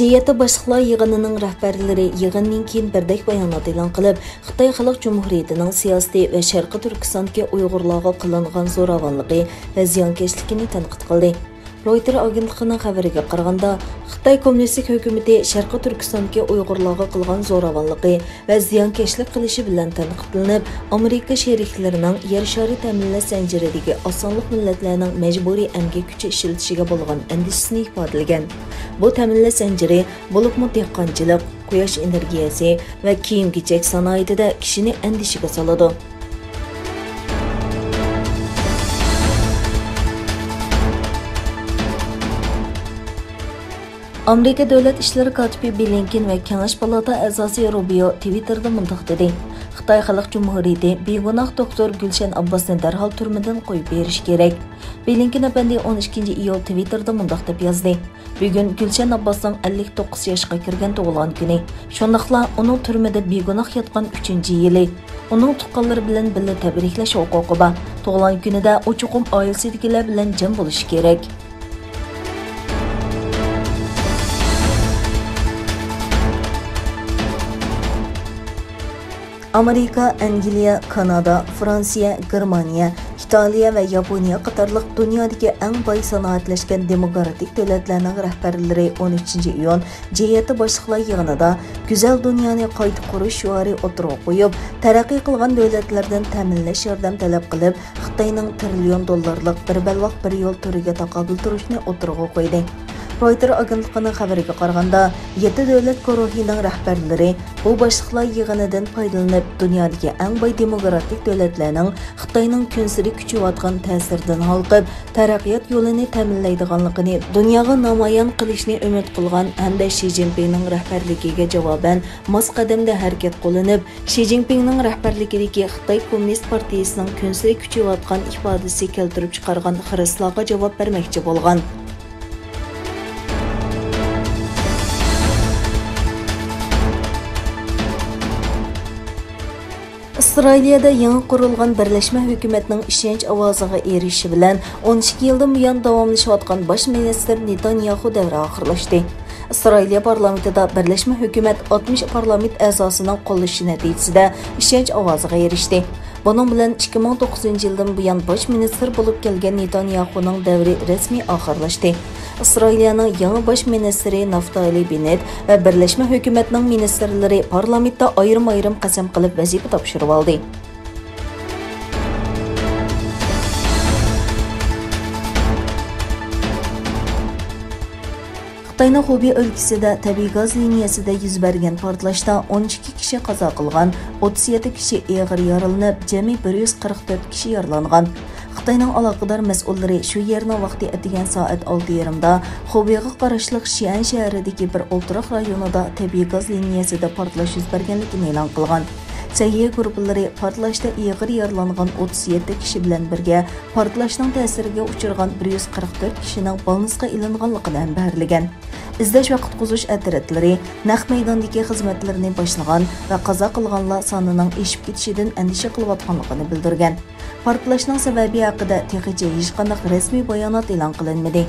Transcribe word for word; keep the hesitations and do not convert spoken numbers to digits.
ھەيئەتتە باشلىقلار يىغىنىنىڭ رەھبەرلىرى يىغىندىن كېيىن بىردەك بايانات ئېلان قىلىپ، خىتاي خەلق جۇمھۇرىيىتىنىڭ سىياسىتى ۋە شەرقىي تۈركىستاندىكى ئۇيغۇرلارغا قىلىنغان زوراۋانلىقى ۋە زىيانكەشلىكىنى تەنقىد قىلدى. رويتېر ئاگېنتلىقىنىڭ خەۋىرىگە قارىغاندا، خىتاي كوممۇنىستىك ھۆكۈمىتى شەرقىي تۈركىستاندىكى ئۇيغۇرلارغا قىلغان زوراۋانلىقى ۋە زىيانكەشلىك قىلىشى بىلەن تەنقىدلىنىپ، ئامېرىكا شېرىكلىرىنىڭ يەر شارى تەمىنلەش زەنجىرىدىكى ئاز سانلىق مىللەتلەرنىڭ مەجبۇرىي ئەمگەك كۈچى ئىشلىتىشىگە بولغان ئەندىشىسىنى ئىپادىلىگەن. بۇ تەمىنلەش زەنجىرى بولۇپمۇ دېھقانچىلىق، قۇياش ئېنېرگىيەسى ۋە كىيىم-كېچەك سانائىتىدە كىشىنى ئەندىشىگە سالىدۇ. ئامېرىكا دۆلەت ئىشلىرى كاتىپى بلىنكېن ۋە كېڭەش پالاتا ئەزاسى روبىيو تىۋىتتېردا مۇنداق دېدى: «خىتاي خەلق جۇمھۇرىيىتى بىگۇناھ دوكتور گۈلشەن ئابباسنى دەرھال تۈرمىدىن قويۇپ بېرىشى كېرەك.» بلىنكېن ئەپەندى ئون ئىككىنچى ئىيۇل تىۋىتتېردا مۇنداق دەپ يازدى: «بۈگۈن گۈلشەن ئابباسنىڭ ئەللىك توققۇز ياشقا كىرگەن تۇغۇلغان كۈنى، شۇنداقلا ئۇنىڭ تۈرمىدە بىگۇناھ ياتقان ئۈچىنچى يىلى. ئۇنىڭ تۇغقانلىرى بىلەن بىللە تەبرىكلەش ھوقۇقى بار. تۇغۇلغان كۈنىدە ئۇ چوقۇم ئائىلىسىدىكىلەر بىلەن جەم بولۇشى كېرەك.» ئامېرىكا، ئەنگلىيە، كانادا، فرانسىيە، گېرمانىيە، ئىتالىيە ۋە ياپونىيە قاتارلىق دۇنيادىكى ئەڭ باي سانائەتلەشكەن دېموكراتىك دۆلەتلەرنىڭ رەھبەرلىرى ئون ئۈچىنچى ئىيۇن جى يەتتە باشلىقلار يىغىنىدا گۈزەل دۇنيانى قايتا قۇرۇش شوئارى ئوتتۇرىغا قويۇپ، تەرەققىي قىلغان دۆلەتلەردىن تەمىنلەش ياردەم تەلەپ قىلىپ، خىتاينىڭ تىرىليون دوللارلىق بىر بەلباغ بىر يول تۈرىگە تاقابىل تۇرۇشنى ئوتتۇرىغا قويدى. رويتېر ئاگېنتلىقىنىڭ خەۋىرىگە قارىغاندا، يەتتە دۆلەت گۇرۇھىنىڭ رەھبەرلىرى بۇ باشلىقلار يىغىنىدىن پايدىلىنىپ، دۇنيادىكى ئەڭ باي دېموكراتىك دۆلەتلەرنىڭ خىتاينىڭ كۈنسېرى كۈچىيىۋاتقان تەسىرىدىن ھالقىپ، تەرەققىيات يولىنى تەمىنلەيدىغانلىقىنى دۇنياغا نامايان قىلىشنى ئۈمىد قىلغان ھەمدە شى جىنپىڭنىڭ رەھبەرلىكىگە جاۋابەن ماس قەدەمدە ھەرىكەت قوللىنىپ، شى جىنپىڭنىڭ رەھبەرلىكىدىكى خىتاي كوممۇنىست پارتىيىسىنىڭ كۈنسېرى كۈچىيىۋاتقان ئىپادىسى كەلتۈرۈپ چىقارغان خىرىسلارغا جاۋاب بەرمەكچى بولغان. ئىسرائىلىيەدە يېڭى قۇرۇلغان بىرلەشمە ھۆكۈمەتنىڭ ئىشەنچ ئاۋازىغا ئېرىشىشى بىلەن، ئون ئىككى يىلدىن بۇيان داۋاملىشىۋاتقان باش مىنىستىر نېتانياخۇ دەۋرى ئاخىرلاشتى. ئىسرائىلىيە پارلامېنتىدا بىرلەشمە ھۆكۈمەت ئاتمىش پارلامېنت ئەزاسىنىڭ قوللىشى نەتىجىسىدە ئىشەنچ ئاۋازىغا ئېرىشتى. بۇنىڭ بىلەن ئىككى مىڭ توققۇزىنچى يىلدىن بۇيان باش مىنىستىر بولۇپ كەلگەن نېتانياخۇنىڭ دەۋرى رەسمىي ئاخىرلاشتى. ئىسرائىلىيەنىڭ يېڭى باش مىنىستىرى نافتالى بېننېت ۋە بىرلەشمە ھۆكۈمەتنىڭ مىنىستىرلىرى پارلامېنتتا ئايرىم-ئايرىم قەسەم قىلىپ ۋەزىپە تاپشۇرۇۋالدى. خىتاينىڭ خۇبېي ئۆلكىسىدە تەبىئىي گاز لىنىيەسىدە يۈز بەرگەن پارتلاشتا ئون ئىككى كىشى قازا قىلغان، ئوتتۇز يەتتە كىشى ئېغىر يارىلىنىپ، جەمئىي بىر يۈز قىرىق تۆت كىشى يارىلانغان. خىتاينىڭ ئالاقىدار مەسئۇللىرى شۇ يەرنىڭ ۋاقتى ئەتىگەن سائەت ئالتە يېرىمدا خۇبېيغا قاراشلىق شىئەن شەھىرىدىكى بىر ئولتۇراق رايونىدا تەبىئىي گاز لىنىيەسىدە پارتلاش يۈز بەرگەنلىكىنى ئېلان قىلغان. سەھىيە گۇرۇپپىلىرى پارتلاشتا ئېغىر يارىلانغان ئوتتۇز يەتتە كىشى بىلەن بىرگە پارتلاشنىڭ تەسىرىگە ئۇچرىغان بىر يۈز قىرىق تۆت كىشىنىڭ بالنىسقا ئېلىنغانلىقىنى ھەم بەھرىلىگەن. ئىزدەش ۋە قۇتقۇزۇش ئەترەتلىرى نەق مەيداندىكى خىزمەتلىرىنى باشلىغان ۋە قازا قىلغانلار سانىنىڭ ئېشىپ كېتىشىدىن ئەندىشە قىلىۋاتقانلىقىنى بىلدۈرگەن. پارتلاشنىڭ سەۋەبى ھەققىدە تېخىچە ھېچقانداق رەسمىي بايانات ئېلان قىلىنمىدى.